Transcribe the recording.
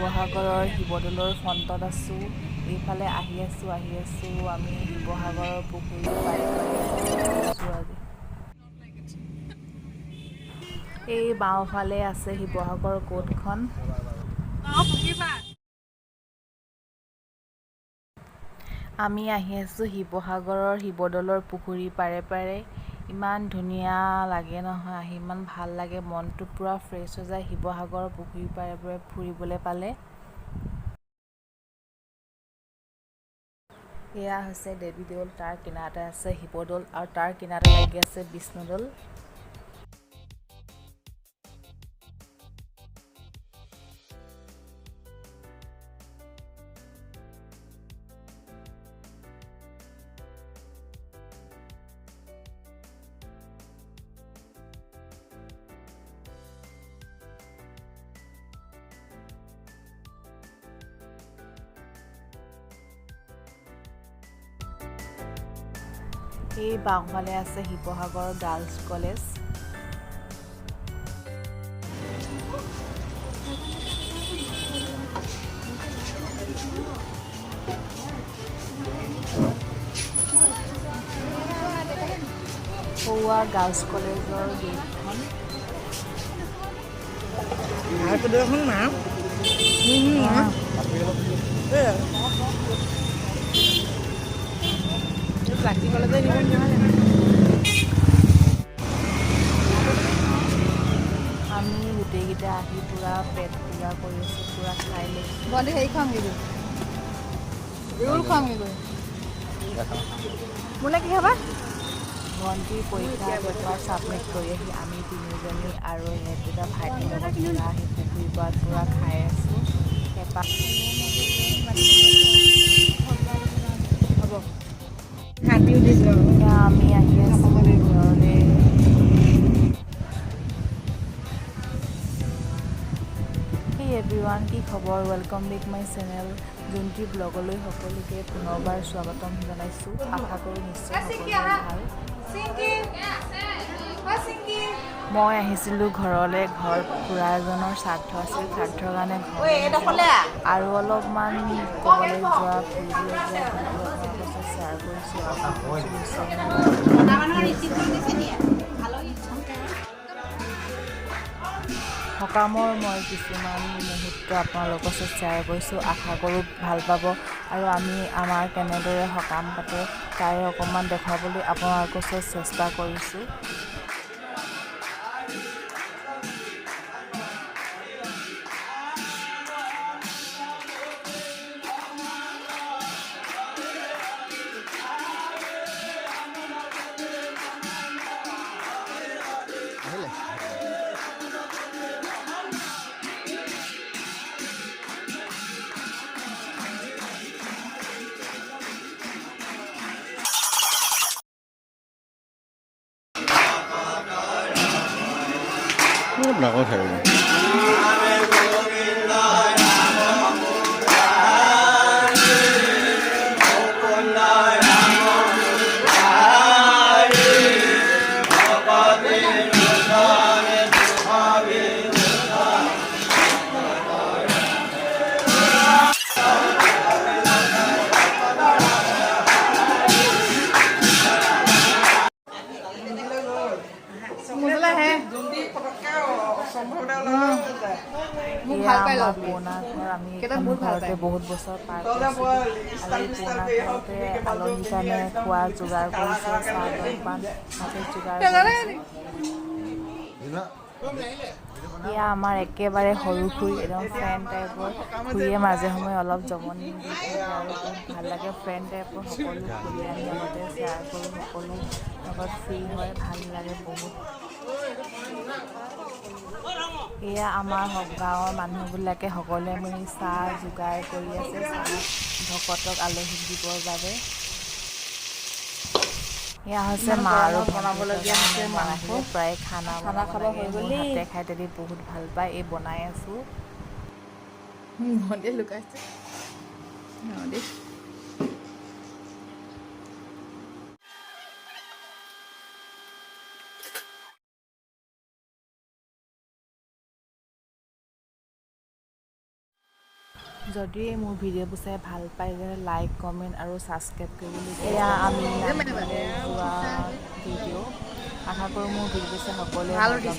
শিৱসাগৰৰ শিৱদৌলৰ ফ্ৰণ্টত আছোঁ। এইফালে আহি আছোঁ আহি আছোঁ আমি শিৱসাগৰৰ পুখুৰী পাৰে পাৰে আছোঁ আজি। এই বাওঁফালে আছে শিৱসাগৰ কোৰ্টখন। আমি আহি আছোঁ শিৱসাগৰৰ শিৱদৌলৰ পুখুৰী পাৰে পাৰে। ইমান ধুনীয়া লাগে নহয় আহি, ইমান ভাল লাগে, মনটো পূৰা ফ্ৰেছ হৈ যায় শিৱসাগৰৰ পুখুৰী পাৰে পাৰে ফুৰিবলৈ পালে। এয়া হৈছে দেৱী দৌল, তাৰ কিনাৰতে আছে শিৱদৌল আৰু তাৰ কিনাৰতে লাগি আছে বিষ্ণুদৌল। এই বাওঁফালে আছে শিৱসাগৰ গাৰ্লছ কলেজ। সৌৱা গাৰ্লছ কলেজৰ গেটখন। আমি গোটেইকেইটা আহি পূৰা পেট পূজা কৰি আছোঁ, পূৰা খাই লৈছোঁ। ভণ্টি হেৰি খামগৈ, ৰোল খামগৈ গৈ। মোলৈ কি খাবা? ভণ্টিৰ পৰীক্ষা পেপাৰ ছাবমিট কৰি আহি আমি তিনিজনী আৰু ইহঁত দুটা ভাইটিৰ লগত পূৰা আহি পুখুৰীৰ পাৰত পূৰা খাই আছোঁ। হেঁপাহ হ'ব, এতিয়া আমি আহি আছোঁ ঘৰলৈ। হেই এভৰিৱান, কি খবৰ? Welcome back my channel জোনটি ব্লগলৈ সকলোকে পুনৰবাৰ স্বাগতম জনাইছোঁ। আশা কৰোঁ নিশ্চয় সকলোৰে ভাল। মই আহিছিলোঁ ঘৰলৈ, ঘৰত খুৰা এজনৰ শ্ৰাদ্ধ আছিল, শ্ৰাদ্ধৰ কাৰণে ঘৰলৈ আহিছিলোঁ আৰু অলপমান ক'ৰবালৈ যোৱা, ফুৰিবলৈ যোৱা ভিডিঅ' আপোনালোকৰ ওচৰত শ্বেয়াৰ কৰিছোঁ। আশা কৰিছোঁ নিশ্চয়। সকামৰ মই কিছুমান মুহূৰ্ত আপোনালোকৰ ওচৰত শ্বেয়াৰ কৰিছোঁ, আশা কৰোঁ ভাল পাব। আৰু আমি আমাৰ কেনেদৰে সকাম পাতে তাৰে অকণমান দেখুৱাবলৈ আপোনালোকৰ ওচৰত চেষ্টা কৰিছোঁ। ডাঙৰ ঠাই। মোলৈ হে মোক এয়া ভাল পাই আমাৰ লগ পুৰণা ঘৰ। আমি কেইটা এইখন বহুত ভাল ঘৰতে পায়। বহুত বছৰ পাৰ কৰিছিলোঁ আৰু এই পুৰণা ঘৰতে আলহীৰ কাৰণে খোৱা যোগাৰ কৰিছে, চাহ জলপান তাতে যোগাৰ কৰিছে। এয়া আমাৰ একেবাৰে সৰু খুৰী, একদম ফ্ৰেণ্ড টাইপৰ। খুৰীয়ে মাজে সময়ে অলপ জমনি দি থাকে আৰু বহুত ভাল লাগে। ফ্ৰেণ্ড টাইপৰ সকলো খুৰী আমি আগতে শ্বেয়াৰ কৰোঁ, সকলো লগত ফ্ৰী হয়, ভাল লাগে বহুত। এয়া আমাৰ গাঁৱৰ মানুহবিলাকে সকলোৱে মিলি চাহ যোগাৰ কৰি আছে, চাহ ভকতক আলহীক দিবৰ বাবে। এয়া হৈছে ইমান মা আৰু গৰমত বনাবলগীয়া ভণ্টিহঁতৰ হৈছে কাৰণে মই মাংস। আহিলে প্ৰায় খানা খানা বনাব খাব লাগে। হৈ গ'ল মোৰ দেই। হাতে খাই তেহেঁতি বহুত ভাল পায়। এই বনাই আছোঁ। ভণ্টিয়ে লুকাইছে দেই। যদি মোৰ ভিডিঅ'বোৰ চাই ভাল পায়, তেন্তে লাইক, কমেণ্ট আৰু ছাবস্ক্ৰাইব কৰিবলৈ। এয়া আমি নামঘৰলৈ যোৱা ভিডিঅ'। আশা কৰোঁ মোৰ ভিডিঅ'টো চাই সকলোৱে ভাল ভাল উঠিছে। পাব।